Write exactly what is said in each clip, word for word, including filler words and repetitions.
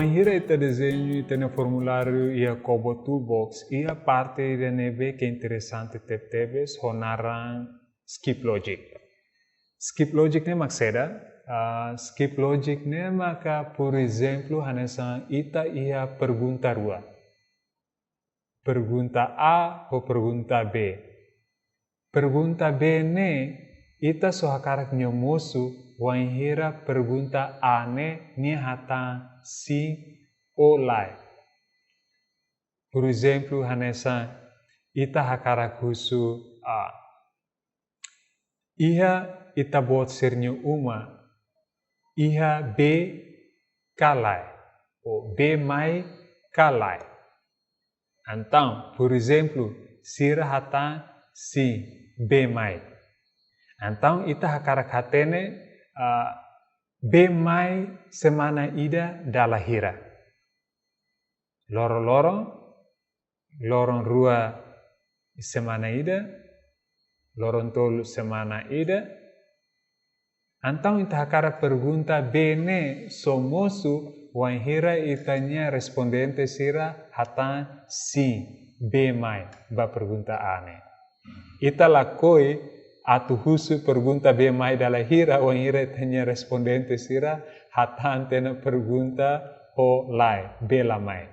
Bainhira ita dezeña ita-nia formuláriu iha KoBo Toolbox, iha parte ida ne'ebé ke interesante tebetebes ho naran Skip Logic. Skip Logic ne'e mak saida? Ah, Skip Logic ne'e maka, por ezemplu, hanesan ita iha pergunta rua. Pergunta A ho pergunta B. Pergunta B ne'e, ita só hakarak nia mosu wainhira pergunta A ne'e nia hatán sin ou lae. Por ezemplu, hanesan ita hakarak husu, ah, iha ita-boot sira-nia uma, iha bee ka lae, ou bee mai ka lae. Entaun, por ezemplu, sira hatán sin, bee mai. Entaun, ita hakarak hatene, ah, bee mai semana ida dala hira. Loron-loron, loron rua semana ida, loron tolu semana ida. Entaun ita hakarak pergunta B ne'e só mosu wainhira ita-nia respondente sira hatán sin, bee mai, ba pergunta A ne'e. Ita lakohi atu husu pergunta bee mai dala hira wainhira ita-nia respondente sira hatán tiha ona pergunta ho lae, bee la mai.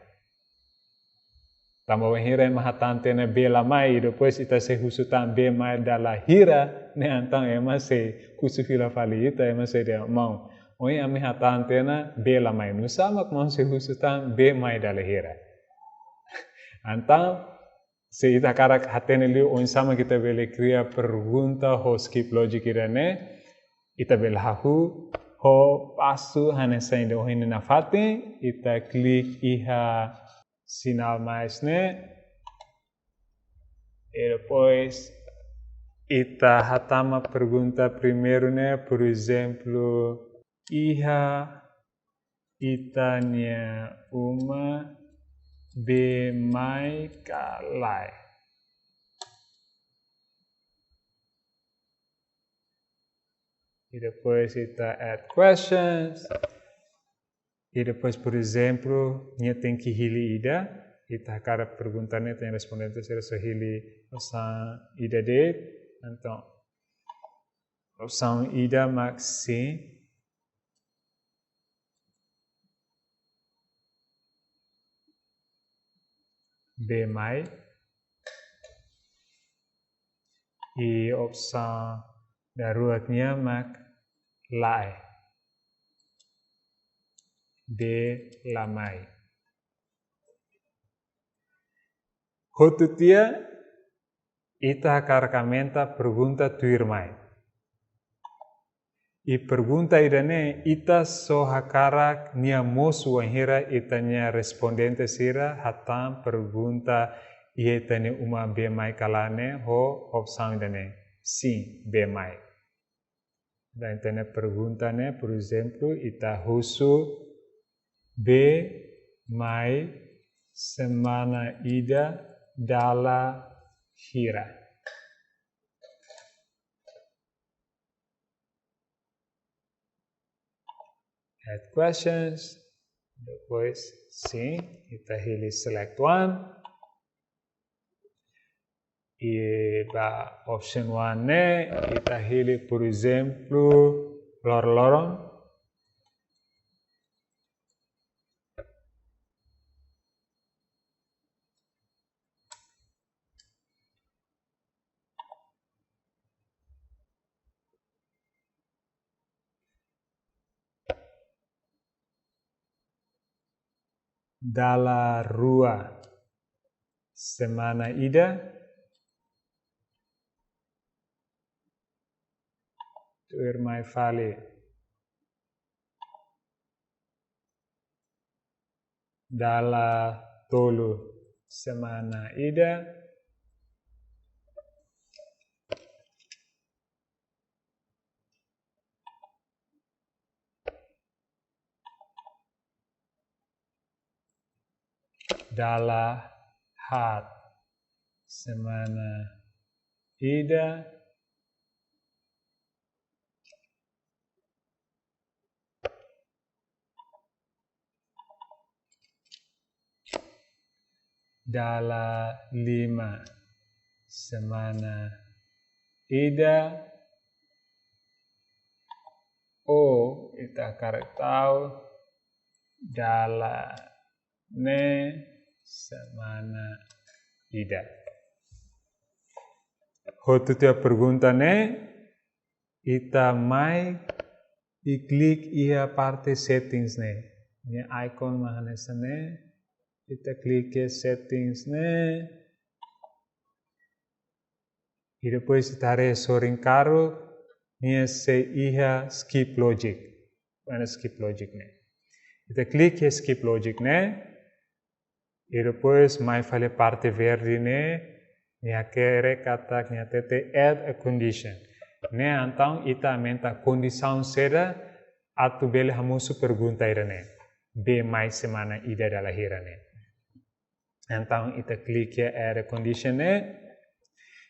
Tanba wainhira ema hatán tiha ona bee la mai, i depois ita sei husu tan bee mai dala hira, ne'e entaun ema sei husu fila fali ita, ema sei dehan: "Maun, ohin ami hatán tiha ona bee la mai. Nusá mak maun sei husu tan bee mai dala hira?" Entaun, se ita hakarak hatene liu oinsá mak ita bele kria pergunta ho Skip Logic ida-ne'e, ita bele hahú ho pasu hanesan ida ohin nafatin, ita klik iha sinál mais ne'e. I depois ita hatama pergunta primeiru ne'e, por ezemplu, iha ita-nia uma bee mai ka lae. I depois ita add questions. I depois, por ezemplu, nia tenke hili ida, ita hakarak pergunta ne'e, ita-nia respondente sira só hili opsaun ida de'it. Entaun, opsaun ida mak sin, bee mai. I opsaun daruak nian mak lae, bee la mai. Hotu tiha, ita hakarak aumenta pergunta tuirmai. I pergunta ida-ne'e, ita só hakarak nia mosu wainhira ita-nia respondente sira hatán pergunta iha ita-nia uma bee mai ka lae ne'e ho opsaun ida-ne'e, sin, bee mai. Entaun ita-nia pergunta ne'e, por ezemplu, ita husu bee mai semana ida dala hira. Add questions. Depois, sin, ita hili select one. I ba option one ne'e, ita hili, por ezemplu, loron-loron. Dala rua semana ida, tuirmai fali. Dala tolu semana ida. Dala haat semana ida. dala lima semana ida, ou ita hakarak tau dala neen semana ida. Hotu tiha pergunta ne'e, ita mai i klik iha parte settings ne'e. Nia icon mak hanesan ne'e, ita klik iha settings ne'e. I depois ita haree sorin karuk, nia sei iha skip logic. Mana skip logic ne'e. Ita klik iha skip logic ne'e. I depois mai fali parte verde ne'e, nia hakerek katak nia hatete add a condition. Ne'e entaun ita aumenta kondisaun saida atu bele hamosu pergunta ida-ne'e. Bee mai semana ida dala hira ne'e. Entaun ita klik iha add a condition ne'e.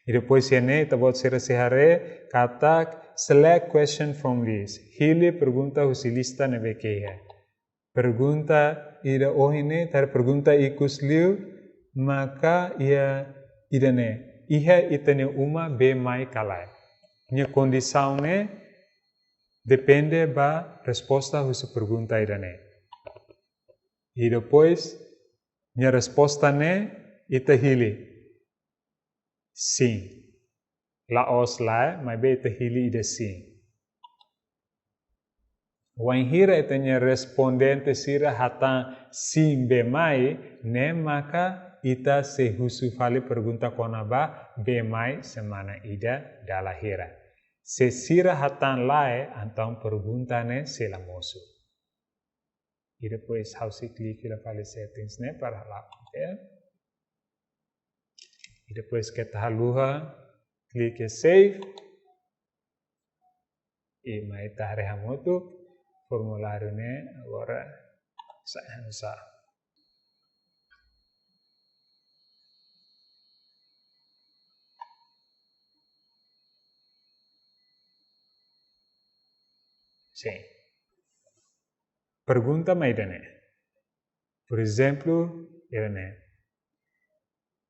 I depois iha ne'e ita-boot sira sei haree katak select question from list. Hili pergunta husi lista ne'ebé ke iha. Pergunta ida ohin ne'e, ita haree pergunta ikus liu, maka iha ida-ne'e. Iha ita-nia uma bee mai ka lae. Nia kondisaun ne'e depende ba resposta husi pergunta ida-ne'e. I depois, nia resposta ne'e, ita hili sin. La'ós lae, maibé ita hili ida sin. Wainhira ita-nia respondente sira hatán sin bee mai, ne'e maka ita sei husu fali pergunta kona-ba bee mai semana ida dala hira. Se sira hatán lae, entaun pergunta ne'e sei la mosu. I depois ha'u sei klik fila fali settings ne'e para halakon, oke. I depois keta haluha klik save. I mai ita haree hamutuk formuláriu ne'e agora sai hanesan. Sin. Pergunta mak ida-ne'e. Por ezemplu, ida-ne'e.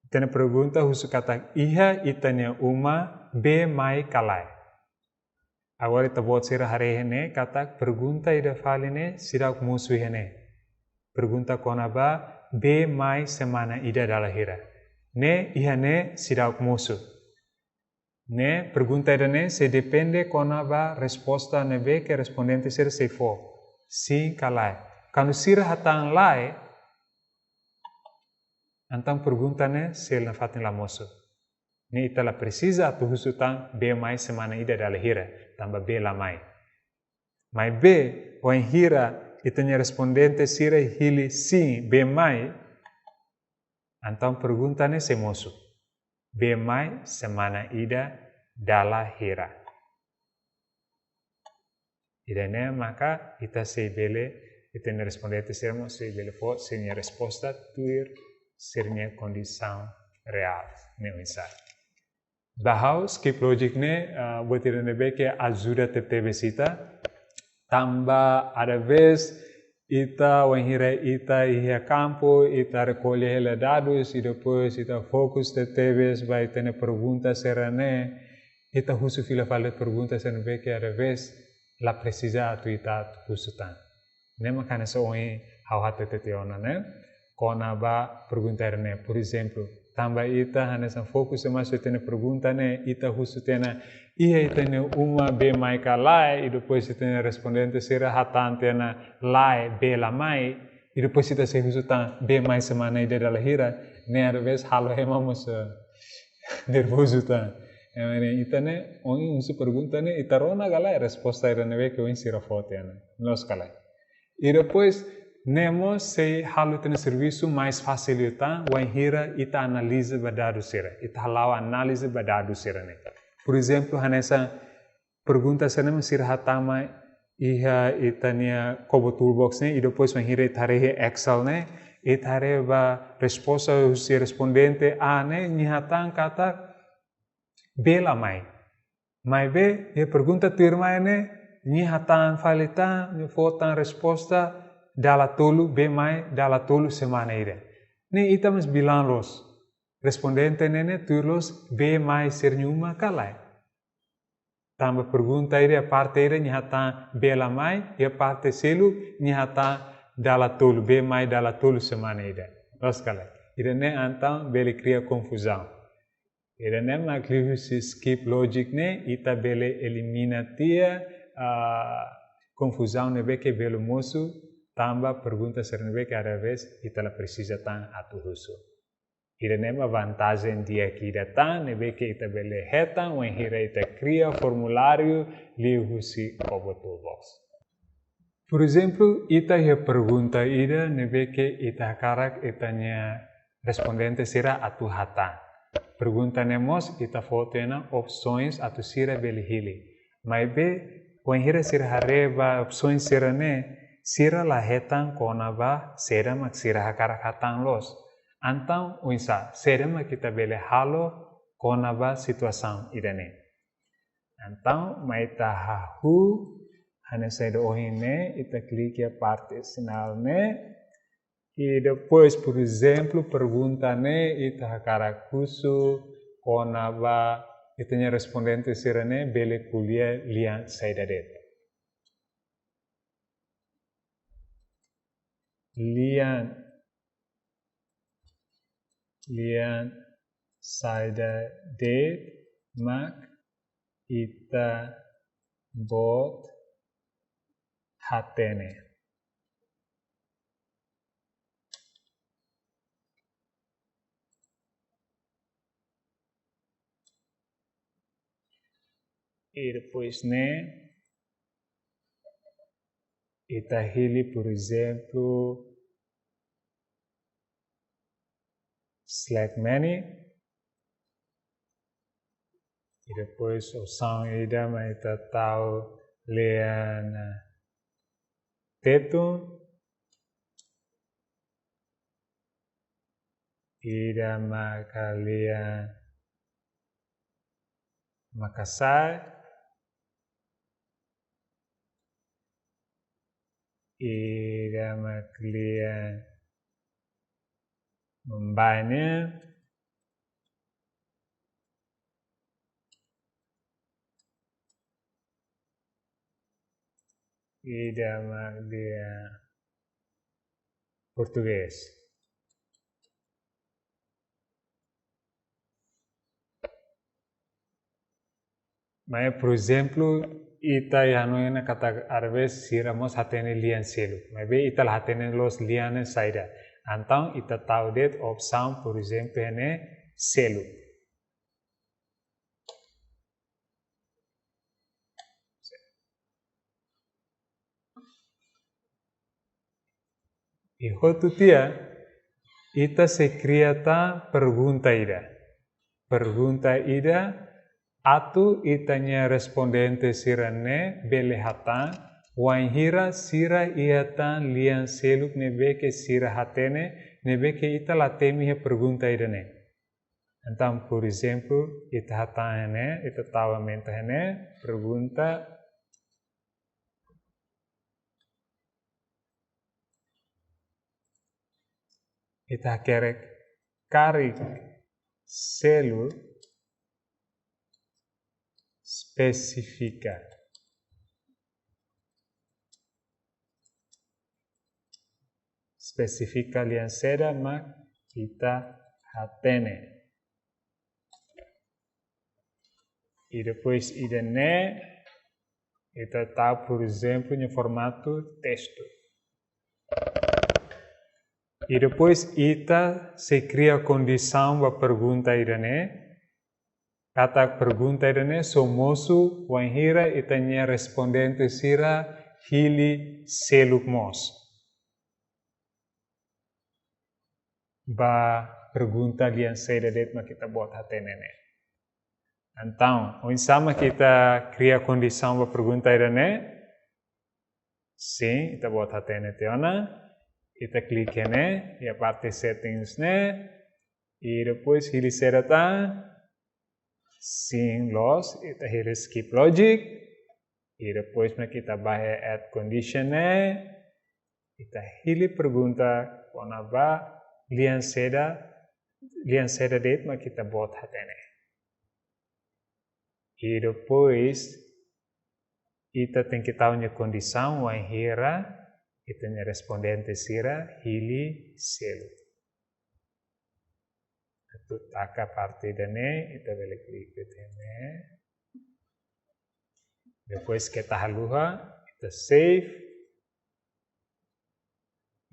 Ita-nia pergunta husu katak iha ita-nia uma bee mai ka lae. Agora ita-boot sira haree ne'e katak pergunta ida fali ne'e seidauk mosu iha ne'e. Pergunta kona-ba bee mai semana ida dala hira. Ne'e iha ne'e seidauk mosu. Ne'e pergunta ida-ne'e sei depende kona-ba resposta ne'ebé ke respondente sira sei fó. Sin ka lae. Kuandu sira hatán lae, entaun pergunta ne'e sei nafatin la mosu. Ne'e ita la presiza atu husu tan bee mai semana ida dala hira, tanba bee la mai. Maibé, wainhira ita-nia respondente sira hili sin bee mai, entaun pergunta ne'e sei mosu. Bee mai semana ida dala hira. Ida-ne'e maka ita sei bele, ita-nia respondente sira mós sei bele fó sira-nia resposta tuir sira-nia kondisaun reál ne'e oinsá. Ba ha'u, skip logic ne'e, ah, buat ida ne'ebé ke ajuda tebetebes ita. Tanba às vezes ita, wainhira ita iha kampu, ita rekolla hela dadus, i depois ita fokus tebetebes ba ita-nia pergunta sira-ne'e, ita husu fila fali pergunta sira ne'ebé ke às vezes la presiza atu ita husu tan. Ne'e mak hanesan ohin ha'u hatete tiha ona ne'e, kona-ba pergunta ida-ne'e. Por ezemplu, tanba ita hanesan fokus demais ba ita-nia pergunta ne'e, ita husu tiha ona, iha ita-nia uma bee mai ka lae, i depois ita-nia respondente sira hatán tiha ona lae, bee la mai, i depois ita sei husu tan bee mai semana ida dala hira, ne'e às vezes halo ema mós, eh, nervozu tan. Ema ne'e, ita-nia, ohin husu pergunta ne'e, ita rona ka lae resposta ida ne'ebé ke ohin sira fó tiha ona. Loos ka lae. I depois, ne'e mós sei halo ita-nia servisu mais fasil liután, wainhira ita analiza ba dadus sira. Ita hala'o análize ba dadus sira-ne'e. Por ezemplu, hanesan pergunta sira-ne'e mós sira hatama iha ita-nia Kobo Toolbox ne'e, i depois wainhira ita haree iha Excel ne'e, ita haree ba resposta husi respondente A ne'e, nia hatán katak bee la mai. Maibé, iha pergunta tuirmai ne'e, nia hatán fali tan, nia fó tan resposta, dala tolu, bee mai, dala tolu semana ida. Ne'e ita mós bilang loos. Respondente ne'e ne'e tuir loos bee mai sira-nia uma ka lae. Tanba pergunta ida iha parte ida nia hatán bee la mai, iha parte seluk nia hatán dala tolu, bee mai dala tolu semana ida. Loos ka lae. Ida-ne'e entaun bele kria konfuzaun. Ida-ne'e mak liuhusi skip logic ne'e ita bele elimina tiha, ah, konfuzaun ne'ebé ke bele mosu tanba pergunta sira ne'ebé ke às vezes ita la presiza tan atu husu. Ida-ne'e mak vantajen di'ak ida tan ne'ebé ke ita bele hetan wainhira ita kria formuláriu liuhusi KoBo Toolbox. Por ezemplu, ita iha pergunta ida ne'ebé ke ita hakarak ita-nia respondente sira atu hatán. Pergunta ne'e mós ita fó tiha ona opsoens atu sira bele hili. Maibé, wainhira sira haree ba opsoens sira-ne'e, sira la hetan kona-ba saida mak sira hakarak hatán loos. Entaun, oinsá, saida mak ita bele halo kona-ba situasaun ida-ne'e. Entaun, mai ita hahú, hanesan ida ohin ne'e, ita klik iha parte sinál ne'e. I depois, por ezemplu, pergunta ne'e, ita hakarak husu kona-ba ita-nia respondente sira-ne'e bele ko'alia lian saida de'it. Lian, lian saida de'it mak ita-boot hatene. I depois ne'e, ita hili, por ezemplu, select many. I depois opsaun ida mak ita tau lian Tetun. Ida maka lian Makasae. Ida mak lian Mambae nian. Ida mak lian Portugés. Maibé, por ezemplu, ita iha hanoin ona katak às vezes sira mós hatene lian seluk. Maibé ita la hatene loos lian ne'e saida. Entaun ita tau de'it opsaun, por ezemplu, ne'e seluk. I hotu tiha, ita sei kria tan pergunta ida. Pergunta ida atu ita-nia respondente sira-ne'e bele hatán, wainhira sira iha tan lian seluk ne'ebé ke sira hatene, ne'ebé ke ita la temi iha pergunta ida-ne'e. Entaun, por ezemplu, ita hatán ne'e, ita tau aumenta ne'e, pergunta, ita hakerek karik selu spesifika. Spesifika lian saida mak ita hatene. I depois ida-ne'e, ita tau, por ezemplu, nia formatu testu. I depois ita sei kria kondisaun ba pergunta ida-ne'e, katak pergunta ida-ne'e só mosu wainhira ita-nia respondente sira hili seluk mós ba pergunta lian saida de'it mak ita-boot hatene ne'e. Entaun, oinsá mak ita kria kondisaun ba pergunta ida-ne'e? Sin, ita-boot hatene tiha ona. Ita klik ne'e, iha parte settings ne'e. I depois hili saida tan? Sin, loos, ita hili skip logic. I depois mak ita bá iha add condition ne'e. Ita hili pergunta kona-ba lian saida, lian saida de'it mak ita-boot hatene. I depois, ita tenke tau nia kondisaun wainhira ita-nia respondente sira hili seluk. Atu taka parte ida-ne'e, ita bele klik de'it iha ne'e. Depois keta haluha, ita save.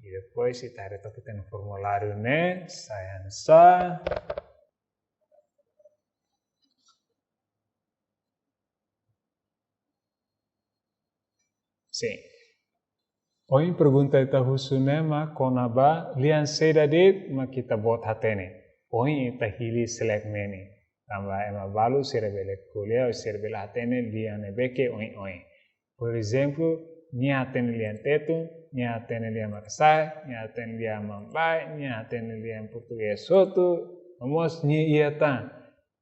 I depois ita haree took ita-nia formuláriu ne'e sai hanesan. Sin. Ohin pergunta ita husu ne'e mak kona-ba lian saida de'it mak ita-boot hatene. Ohin ita hili select many. Tanba ema balu sira bele ko'alia, sira bele hatene lian ne'ebé ke oin-oin. Por ezemplu, nia hatene lian Tetun, nia hatene lian Makasae, nia hatene lian Mambae, nia hatene lian portugés hotu, no mós nia iha tan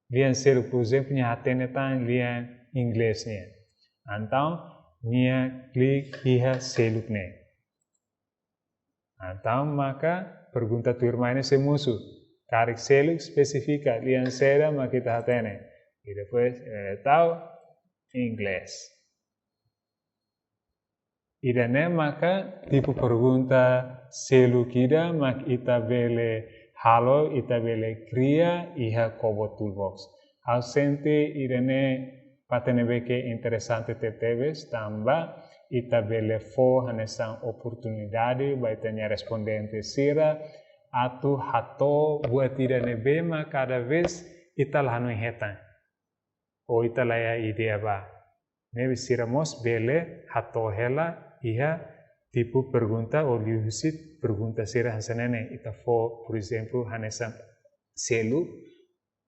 lian seluk, por ezemplu, nia hatene tan lian inglés nian. Entaun, nia klik iha seluk ne'e. Entaun, maka pergunta tuirmai ne'e sei mosu. Karik seluk, espesifika lian saida mak ita hatene. I depois, eh, tau inglés. Ida-ne'e maka tipu pergunta seluk ida mak ita bele halo, ita bele kria iha KoBo Toolbox. Ha'u sente ida-ne'e parte ne'ebé ke interesante tebetebes tanba ita bele fó hanesan oportunidade ba ita-nia respondente sira atu hato'o buat ida ne'ebé mak kada vez ita la hanoin hetan. Ou ita la iha ideia ba. Ne'ebé sira mós bele hato'o hela iha tipu pergunta ou liuhusi pergunta sira hanesan ne'e. Ita fó, por ezemplu, hanesan seluk,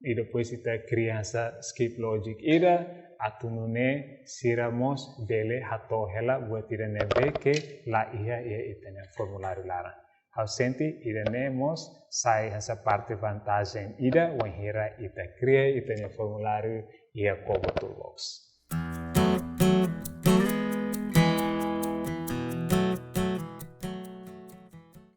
i depois ita kria hanesan skip logic ida, atu nune'e sira mós bele hato'o hela buat ida ne'ebé ke la iha iha ita-nia formuláriu laran. Ha'u sente ida-ne'e mós sai hanesan parte vantajen ida wainhira ita kria ita-nia formuláriu iha KoBo Toolbox.